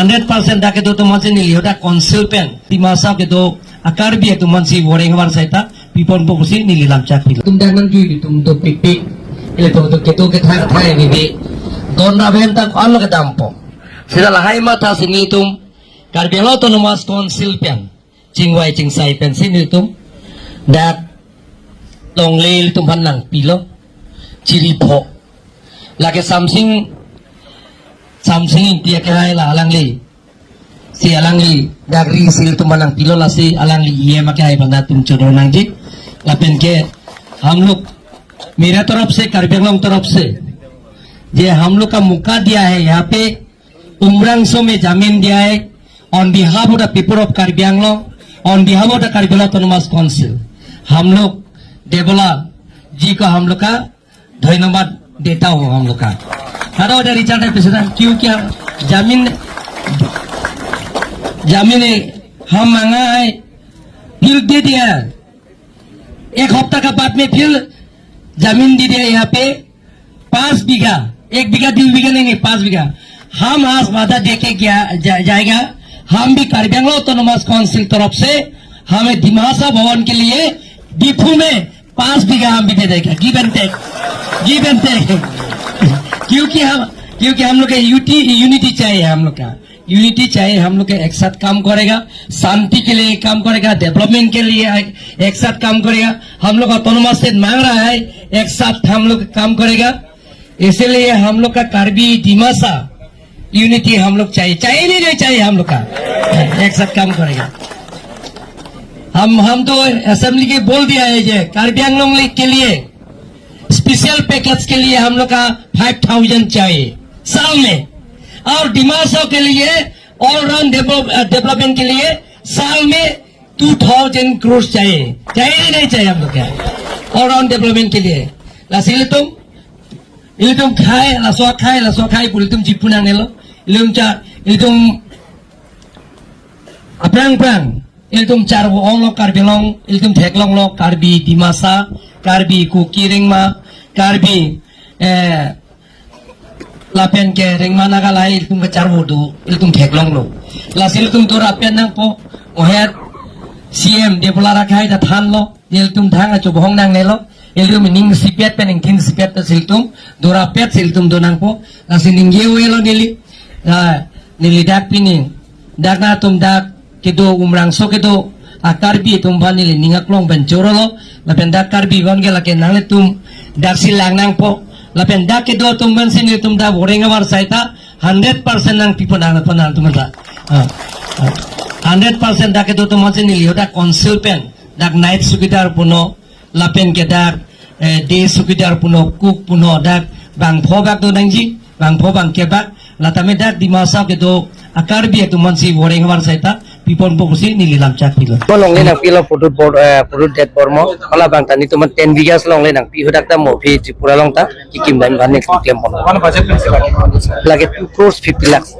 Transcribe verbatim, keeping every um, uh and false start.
Hundred percent dak kedo atum aphansi neli hadak council pen Dima Hasao kedo a-Karbi atum aphansi voreng havar saita piponpo pusi neli lamchak pilo. Atum dak nangjui atum dopikpik. Ilitum atum kedo kethan thai nidi. Don raben ta ko-an lo kedampo. Seta lahai matha si nelitum Karbi Anglong Autonomous Council pen chingvai chingsai pensi nelitum dak longle ilitum aphan nangpilo, chiri pho. Lake Samsing, Samsing Ingti akehai la alangli, si alangli dak ri si ilitum aphan nangpilo, lasi alangli E M akehai aphan ta tum chodor nangji. Lapen ke हम लोग, मेरे तरफ से, कार्बी आंगलोंग तरफ से, ये हम लोग का मौका दिया है, यहाँ पे उमरांगसो में जमीन दिया है, on behalf of the people of Karbi Anglong, on behalf of the Karbi Anglong Autonomous Council, हम लोग देबोला जी को हम लोग का धन्यवाद देता हूँ हम लोग का। हर और रिचार्ड है पिछड़ा, क्योंकि हम जमीन, जमीन है, हम मांगा है, फिर दे दिया। एक हफ्ता का बाद में फिर जमीन दे दिया यहाँ पे, पाँच बीघा, एक बीघा, दो बीघा नहीं, नहीं, पाँच बीघा। हम आज वादा देके गया, जा, जाएगा। हम भी कार्बी आंगलोंग ऑटोनोमस काउंसिल तरफ से हमें दिमा हासाओ भवन के लिए दीफू में पाँच बीघा हम भी दे देगा। Give and take, give and take। क्योंकि हम, क्योंकि हम लोग का यूटी, यूनिटी चाहिए हम लोग का। यूनिटी चाहिए, हम लोग के एक साथ काम करेगा, शांति के लिए काम करेगा, डेवलपमेंट के लिए एक, एक साथ काम करेगा। हम लोग ऑटोनोमस स्टेट मांग रहा है, एक साथ हम लोग काम करेगा। इसीलिए हम लोग का कार्बी दिमासा यूनिटी हम लोग चाहिए, चाहिए नहीं, नहीं चाहिए हम लोग का, एक साथ काम करेगा। हम, हम तो असेंबली के बोल दिया है, ये कार्बी आंगलोंग के लिए स्पेशल पैकेज के लिए हम लोग का फाइव थाउजेंड चाहिए साल में, और दिमा हासाओ के लिए ऑलराउंड डेवलप, डेवलपमेंट के लिए साल में टू थाउजेंड करोड़ चाहिए, चाहिए नहीं चाहिए हम लोग का ऑलराउंड डेवलपमेंट के लिए। Lasi ilitum, ilitum khai, laso khai, laso khai pu ilitum chipu nangnelo, ilitum cha, ilitum aphrang phrang, ilitum charvo onglo Karbi Anglong, ilitum theklonglo Karbi Dimasa, Karbi Kuki Rengma, Karbi, eh, lapen ke Rengma Naga lahai ilitum kacharvo do, ilitum theklonglo. Lasi ilitum dora pen nangpo, oher C M Debolal akhai ta thanlo, ilitum thang achobohong nangnelo, ilitum ning sipet pen ingthin sipet ta si ilitum dora pet si ilitum do nangpo, lasi ningje-elo neli, ah, neli dak pini, dak nangtum dak kedo Umrangso kedo a-Karbi atum aphan neli ning aklong pen chorolo, lapen dak Karbi gon ke lake nanglitum dak si lang nangpo, lapen dak kedo atum aphansi nelitum dak voreng avar saita hundred percent nangpipo nang aphan nangtum ta. Ah, ah. Hundred percent dak kedo atum aphansi neli hadak council pen dak night chowkidar punon, lapen ke dak, eh, day chowkidar punon, cook punon, dak bang pho bak do nangji, bang pho bang kebak, la tame dak Dima Hasao kedo a-Karbi atum aphansi voreng avar saita piponpo pusi neli lamchak pilo. Mo longle nangpilo produce board, eh, produce det bor mo, hala bang ta nelitum ten bighas longle nangpi, hadak ta mo phi Tripura along ta kekim dam aphan neli klempon. Mana budget pensi lagi? Lake two crores fifty lakhs.